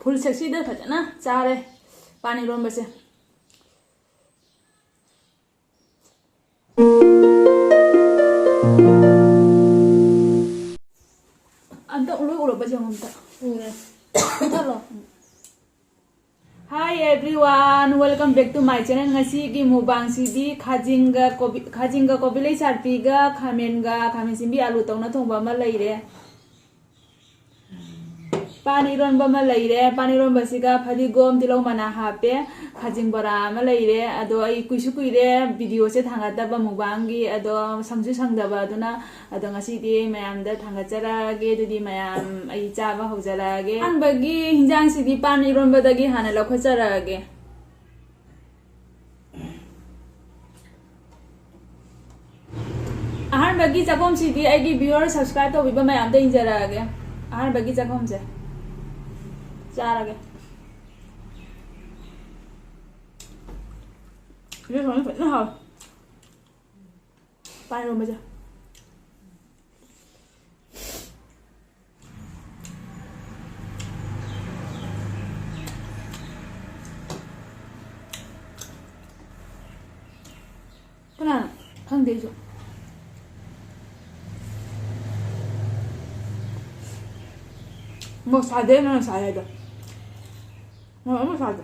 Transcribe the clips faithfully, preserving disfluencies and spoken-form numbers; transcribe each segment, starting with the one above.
ꯐꯨꯜ ꯁꯦꯛꯁꯤꯗ ꯐꯖꯅ ꯆꯥꯔꯦ ꯄꯥꯟ ꯏꯔꯣꯟꯕꯁꯦ꯫ ꯑꯝꯇ ꯂꯣꯏ ꯎꯔꯕ ꯌꯦꯡꯉꯣ ꯑꯝꯇ꯫ ꯎꯔꯦ꯫ ꯃꯨꯊꯠꯂꯣ꯫ Hi everyone, welcome back to my channel. ꯉꯁꯤꯒꯤ ꯃꯨꯛꯕꯥꯡꯁꯤꯗꯤ ꯈꯥꯖꯤꯡꯒ ꯀꯣꯕꯤ, ꯈꯥꯖꯤꯡꯒ ꯀꯣꯕꯤ ꯂꯩ ꯆꯥꯔꯄꯤꯒ ꯈꯥꯃꯦꯟꯒ ꯈꯥꯃꯦꯟ ꯁꯤꯟꯕꯤ ꯑꯂꯨ ꯇꯧꯅ ꯊꯣꯡꯕ ꯑꯃ ꯂꯩꯔꯦ꯫ ꯄꯥꯟ ꯏꯔꯣꯟꯕ ꯑꯃ ꯂꯩꯔꯦ꯫ ꯄꯥꯟ ꯏꯔꯣꯟꯕꯁꯤꯒ ꯐꯗꯤꯒꯣꯝ, ꯇꯤꯜꯍꯧ ꯃꯅꯥ ꯍꯥꯞꯄꯦ꯫ ꯈꯥꯖꯤꯡ ꯕꯣꯔꯥ ꯑꯃ ꯂꯩꯔꯦ꯫ ꯑꯗꯣ ꯑꯩ ꯀꯨꯏꯁꯨ ꯀꯨꯏꯔꯦ ꯚꯤꯗꯤꯑꯣꯁꯦ ꯊꯥꯡꯒꯠꯇꯕ ꯃꯨꯛꯕꯥꯡꯒꯤ, ꯑꯗꯣ ꯁꯪꯁꯨ ꯁꯪꯗꯕ, ꯑꯗꯨꯅ ꯑꯗꯣ ꯉꯁꯤꯗꯤ ꯃꯌꯥꯝꯗ ꯊꯥꯡꯒꯠꯆꯔꯛꯑꯒꯦ꯫ ꯑꯗꯨꯗꯤ ꯃꯌꯥꯝ ꯑꯩ ꯆꯥꯕ ꯍꯧꯖꯔꯛꯑꯒꯦ꯫ ꯑꯍꯥꯟꯕꯒꯤ ꯍꯤꯟꯖꯥꯡꯁꯤꯗꯤ ꯄꯥꯟ ꯏꯔꯣꯟꯕꯗꯒꯤ ꯍꯥꯟꯅ ꯂꯧꯈꯠꯆꯔꯛꯑꯒꯦ꯫ ꯑꯍꯥꯟꯕꯒꯤ ꯆꯥꯛꯈꯨꯝꯁꯤꯗꯤ ꯑꯩꯒꯤ viewer subscribe ꯇꯧꯕꯤꯕ ꯃꯌꯥꯝꯗ ꯏꯟꯖꯔꯛꯑꯒꯦ꯫ ꯑꯍꯥꯟꯕꯒꯤ ꯆꯥꯛꯈꯨꯝꯁꯦ ꯆꯥꯔꯒꯦ꯫ ꯏꯕꯦꯝꯃ, ꯐꯖꯅ ꯍꯥꯎꯋꯦ꯫ ꯄꯥꯟ ꯏꯔꯣꯟꯕꯁꯦ꯫ ꯀꯅꯥꯅꯣ? ꯈꯪꯗꯦ ꯑꯩꯁꯨ꯫ ꯃꯣꯔꯣꯛ ꯁꯥꯗꯦ, ꯅꯪꯅ ꯁꯥꯏ ꯍꯥꯏꯗꯣ꯫ ꯃꯣꯔꯣꯛ ꯑꯃ ꯁꯥꯗꯦ꯫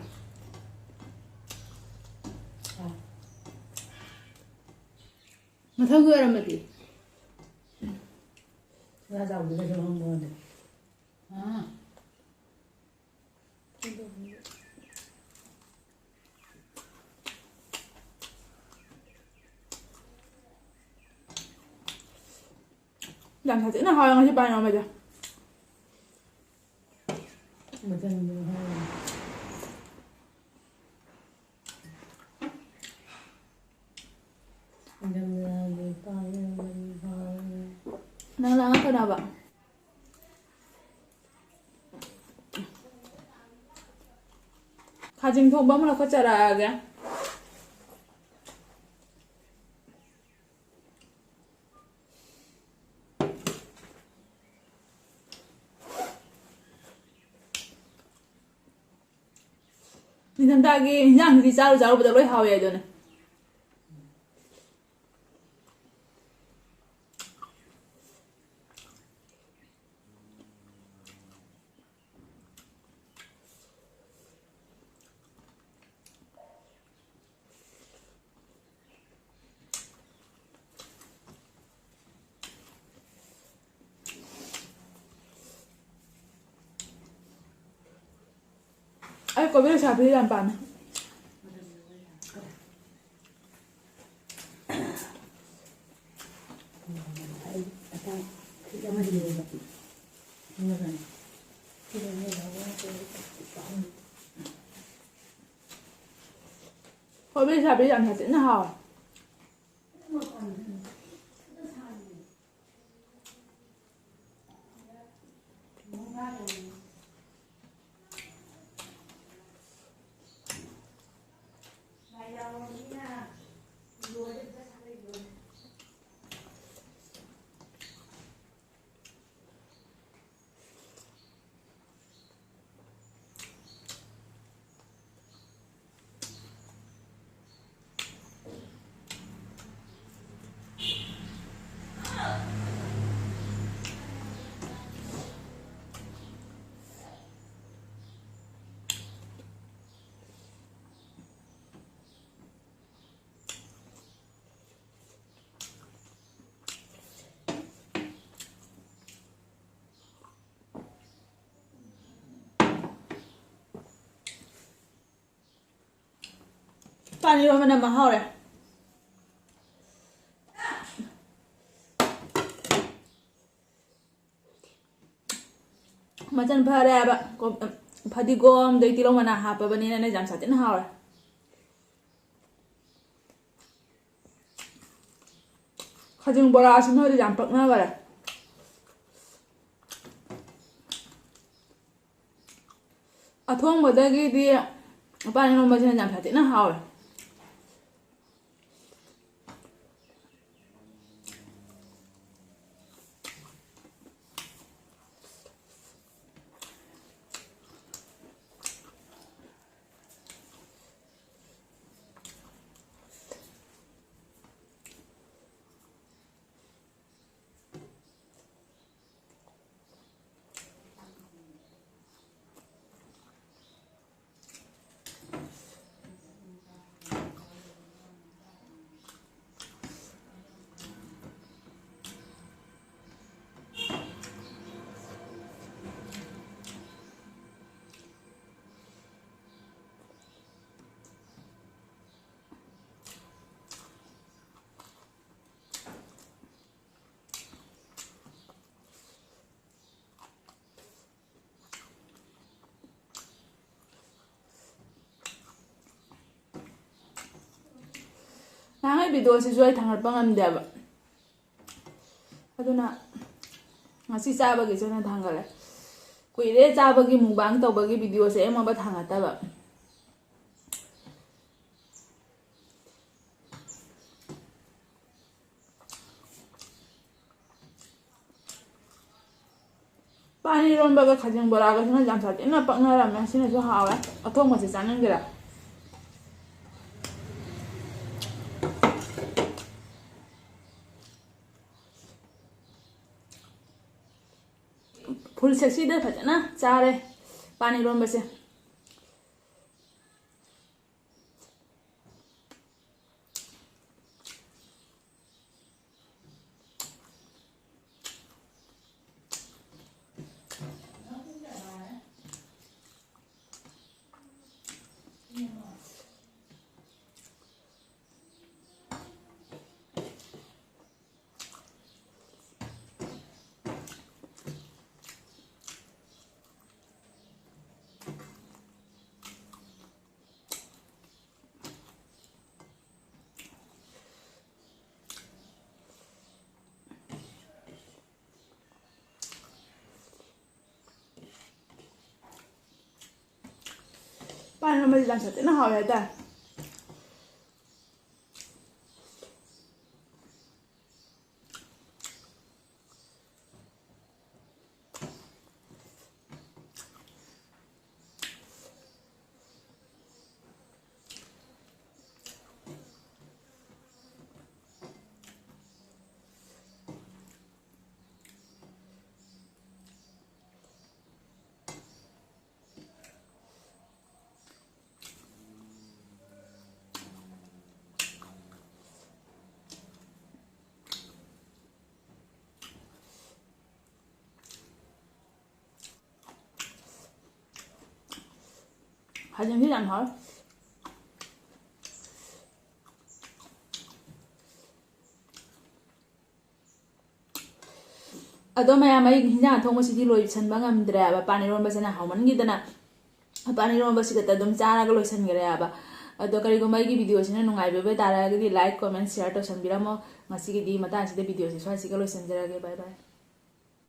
ꯃꯊꯪꯒꯤ ꯑꯣꯏꯔꯝꯃꯗꯤ꯫ ꯉꯥ ꯆꯥꯎꯕꯗꯨꯗꯁꯨ ꯍꯪꯕ ꯋꯥꯅꯤ꯫ ꯑꯥ꯫ ꯌꯥꯝ ꯁꯥꯊꯤꯅ ꯍꯥꯎꯋꯦ ꯉꯁꯤ ꯄꯥꯟ ꯏꯔꯣꯟꯕꯁꯦ꯫ ꯃꯆꯪꯗꯣ ꯍꯥꯎꯋꯦ꯫ ꯏꯪꯊꯝꯊꯥꯒꯤ ꯄꯥꯟ ꯏꯔꯣꯟꯕꯗꯤ ꯍꯥꯎꯋꯦ꯫ ꯅꯪ ꯂꯥꯡꯉꯛꯀꯅꯣꯕ꯫ ꯈꯥꯖꯤꯡ ꯊꯣꯡꯕ ꯑꯃ ꯂꯧꯈꯠꯆꯔꯛꯑꯒꯦ꯫ ꯅꯤꯡꯊꯝꯊꯥꯒꯤ ꯏꯟꯖꯥꯡꯁꯤꯗꯤ ꯆꯥꯔꯨ ꯆꯥꯔꯨꯕꯗ ꯂꯣꯏ ꯍꯥꯎꯋꯦ ꯑꯗꯨꯅꯦ꯫ ꯑꯩ ꯀꯣꯕꯤ ꯂꯩꯁꯥꯕꯤꯗꯤ ꯌꯥꯝ ꯄꯥꯝꯃꯦ꯫ ꯀꯣꯕꯤ ꯂꯩꯁꯥꯕꯤꯗꯤ ꯌꯥꯝ ꯁꯥꯊꯤꯅ ꯍꯥꯎꯋꯦ꯫ ꯄꯥꯟ ꯏꯔꯣꯟꯕꯅ ꯃꯍꯥꯎꯔꯦ꯫ ꯃꯆꯜ ꯐꯔꯦ ꯍꯥꯏꯕ꯫ ꯀꯣ-, ꯐꯗꯤꯒꯣꯝ, ꯑꯗꯩ ꯇꯤꯜꯍꯧ ꯃꯅꯥ ꯍꯥꯞꯄꯕꯅꯤꯅꯅꯦ ꯌꯥꯝ ꯁꯥꯊꯤꯅ ꯍꯥꯎꯔꯦ꯫ ꯈꯖꯤꯡ ꯕꯣꯔꯥꯁꯤꯃꯗꯤ ꯌꯥꯝ ꯄꯛꯅꯈꯔꯦ꯫ ꯑꯊꯣꯡꯕꯗꯒꯤꯗꯤ ꯄꯥꯟ ꯏꯔꯣꯟꯕꯁꯤꯅ ꯌꯥꯝ ꯁꯥꯊꯤꯅ ꯍꯥꯎꯔꯦ꯫ ꯅꯍꯥꯟꯒꯤ ꯚꯤꯗꯤꯑꯣꯁꯤꯁꯨ ꯑꯩ ꯊꯥꯡꯒꯠꯄ ꯉꯝꯗꯦꯕ꯫ ꯑꯗꯨꯅ ꯉꯁꯤ ꯆꯥꯕꯒꯤꯁꯦ ꯑꯣꯏꯅ ꯊꯥꯡꯒꯠꯂꯦ꯫ ꯀꯨꯏꯔꯦ ꯆꯥꯕꯒꯤ ꯃꯨꯛꯕꯥꯡ ꯇꯧꯕꯒꯤ ꯚꯤꯗꯤꯑꯣꯁꯦ ꯑꯩ ꯑꯃꯕ ꯊꯥꯡꯒꯠꯇꯕ꯫ ꯄꯥꯟ ꯏꯔꯣꯟꯕꯒ ꯈꯖꯤꯡ ꯕꯣꯔꯥꯒꯁꯤꯅ ꯌꯥꯝ ꯁꯥꯊꯤꯅ ꯄꯛꯅꯔꯝꯃꯦ꯫ ꯁꯤꯅꯁꯨ ꯍꯥꯎꯋꯦ꯫ ꯑꯊꯣꯡꯕꯁꯦ ꯆꯥꯅꯤꯡꯗꯦꯔꯥ? ꯐꯨꯜ ꯁꯦꯛꯁꯤꯗ ꯐꯖꯅ ꯆꯥꯔꯦ ꯄꯥꯟ ꯏꯔꯣꯟꯕꯁꯦ꯫ ꯄꯥꯟ ꯏꯔꯣꯟꯕꯁꯦ ꯌꯥꯝ ꯁꯥꯊꯤꯅ ꯍꯥꯎꯋꯦ ꯍꯥꯏꯇꯥꯔꯦ꯫ ꯈꯖꯤꯡꯁꯤ ꯌꯥꯝ ꯍꯥꯎꯋꯦ꯫ ꯑꯗꯣ ꯃꯌꯥꯝ, ꯑꯩ ꯍꯤꯟꯖꯥꯡ ꯊꯣꯡꯕꯁꯤꯗꯤ ꯂꯣꯏꯁꯟꯕ ꯉꯝꯗ꯭ꯔꯦꯕ, ꯄꯥꯟ ꯏꯔꯣꯟꯕꯁꯤꯅ ꯍꯥꯎꯃꯟꯈꯤꯗꯅ꯫ ꯄꯥꯟ ꯏꯔꯣꯟꯕꯁꯤꯒꯇ ꯑꯗꯨꯝ ꯆꯥꯔꯒ ꯂꯣꯏꯁꯟꯈ꯭ꯔꯦꯕ꯫ ꯑꯗꯣ ꯀꯔꯤꯒꯨꯝꯕ ꯑꯩꯒꯤ videoꯁꯤꯅ ꯅꯨꯡꯉꯥꯏꯕꯤꯕ ꯇꯥꯔꯒꯗꯤ like, comment, share ꯇꯧꯁꯟꯕꯤꯔꯝꯃꯣ꯫ ꯉꯁꯤꯒꯤꯗꯤ ꯃꯇꯥꯡꯁꯤꯗ videoꯁꯤ ꯁ꯭ꯋꯥꯏꯁꯤꯒ ꯂꯣꯏꯁꯤꯟꯖꯔꯒꯦ꯫ Bye bye꯫